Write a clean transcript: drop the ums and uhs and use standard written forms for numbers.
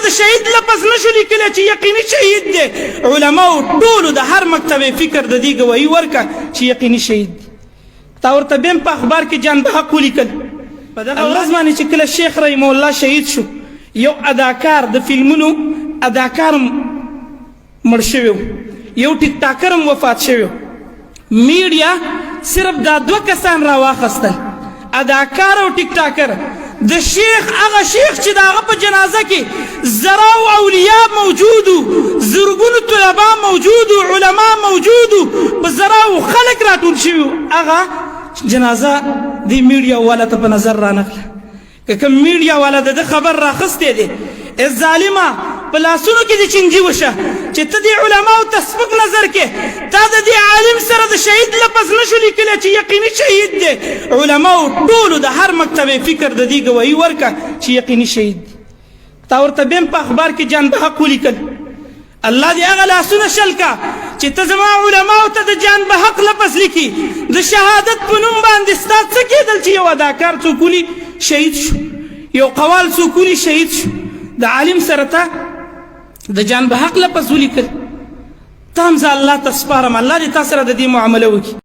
د شهید لفظ نشو لیکلی چې یقیني شهید دی. علماو ټولو د هر مکتبه فکر د دې ګواهي ورکړه چې یقیني شهید دی. تا ورته بیا په اخبار کې جان به حق ولیکل. په دغه ورځ باندې چې کله شیخ رحمه الله شهید شو، یو اداکار د فلمونو اداکار مړ شوی، یو ټیک ټاکر هم وفات شوی. میډیا صرف دا دوه کسان را واخستل، اداکار او ټیک ټاکر. د شیخ، هغه شیخ چې د هغه په جنازه کې زراو اولیاء موجودو، زرګونو طلبا موجودو، علما موجودو، په زراو خلک راټول شوي، هغه جنازه د میډیا والا ته په نظر رانغله. که کوم میډیا والا د ده خبر راخستی دی، ای ظالمه، په لاسونو کې دې چنجي وشه چې ته دې علماو ته سپک نظر کې. تا د دې عالم سره د شهید لفظ نشو لیکلی چې یقیني شهید دی. علماو ټولو د هر مکتبه فکر د دې ګواهي ورکړه چې یقیني شهید دی. تا ورته بیا په اخبار کې جان به حق ولیکل. الله دې هغه لاسونه شل کا چې ته زما علماو ته د جان به حق لفظ لیکي. د شهادت په نوم باندې ستا څه کېدل چې یو اداکار څوک ولي شهید شو، یو قوال څوک ولي شهید شو، د عالم سره ته د جان به حق لفظ ولیکل. تا هم زه الله ته سپارم، الله دې تا سره د دې معامله وکړي.